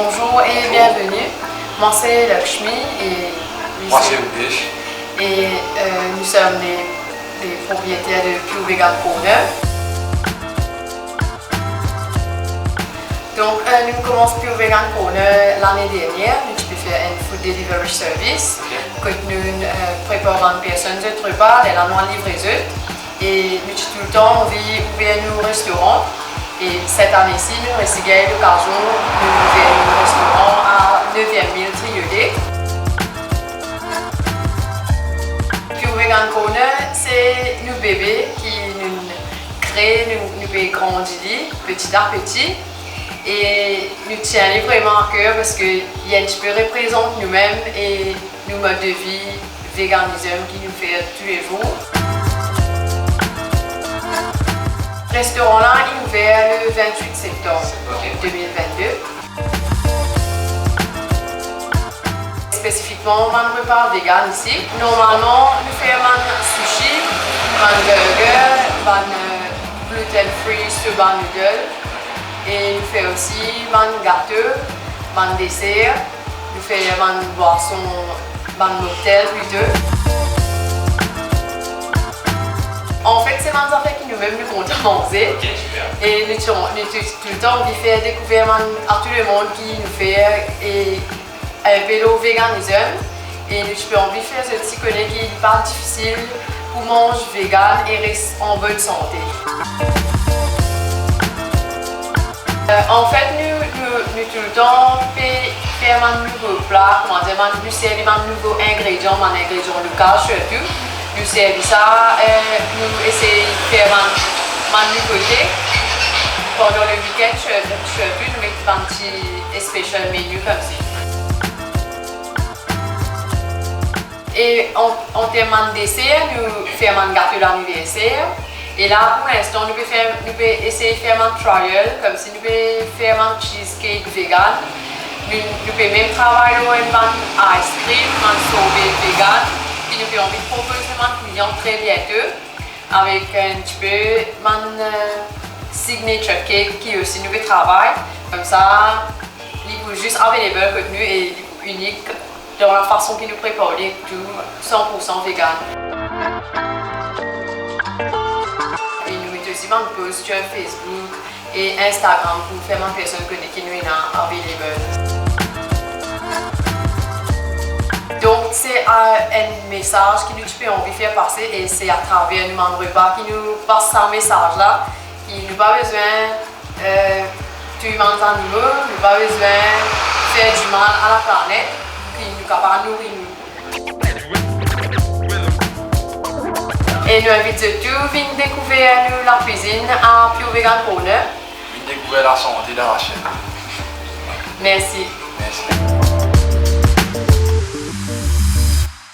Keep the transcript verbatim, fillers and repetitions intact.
Bonjour et bienvenue. Moi, c'est Lakshmi et Moi, c'est Rupesh. Et, euh, nous sommes les, les propriétaires de Pure Vegan Corner. Donk, euh, nou koumans Pure Vegan Corner lane dernie. Nou ti pe fer enn food delivery service. Ok. Kot nou, euh, prepar bann personn zot repa, lerla nou al livre zot. E nou ti toultan anvi ouver nou restoran. E set ane si, nou resi gagn lokazion pou ouver nou restoran a neviem mil Triolet. Pure Vegan Corner, se nou bebe ki nou kree, nou, nou pe grandi li peti a peti. E nou tenir li vreman a ker parski li enn tipe reprezant noumem e nou mod de vi veganism ki nou fer toulezour. Restoran la, li ouver le vintwit septanm, ok, de mil vennde. Spesifikman, bann repa vegan isi. Normalman, nou fer bann sushi, bann burger, bann, euh, gluten free soba noodle. E nou fer osi bann gato, bann deser, nou fer bann bwason, bann moktel plito. Anfet, se bann zafer ki noumem nou kontan manze. Ok, super. E nou ti, nou ti toultan anvi fer dekouver bann, a tou lemond ki nou fer e inpe lor veganism, e nou ti pe anvi fer zot osi kone ki li pa difisil pou manz vegan e res an bonn sante. Euh, anfet, nou, nou, nou toultan pe fer bann nouvo pla, koumadir, bann, nou servi bann nouvo ingredian, bann ingredian lokal sirtou. Nou servi sa, euh, nou esey fer bann, bann nouvote. Pandan le weekend, sir-, sirtou, nou met bann ti special menu koumsa. E an, an term bann deser, nou fer bann gato laniverser. E la, pou linstan, nou pe fer, nou pe esey fer bann trial, koumsi nou pe fer bann cheesecake vegan. Nou, nou pe mem travay lor enn bann ice cream, bann sorbet vegan, ki nou pe anvi propoz bann klian tre biento, avek enn tipe bann, euh, signature cake ki osi nou pe travay. Koumsa, li pou zis available kot nou e li pou inik dan lafason ki nou prepar li, tou san pou san vegan. E nou met osi bann post sur Facebook e Instagram pou fer bann personn kone ki nou ena available. Donk, se, euh, enn mesaz ki nou ti pe anvi fer pase e se atraver nou bann repa ki nou pas sa mesaz la, ki nou pa bizin, euh, touy bann zanimo, nou pa bizin fer dimal a laplanet, ki nou kapav nouri nou. E nou invit zot tou vinn dekouver nou lakwizinn a Pure Vegan Corner. Vinn dekouver lasante dan lasiet. Mersi.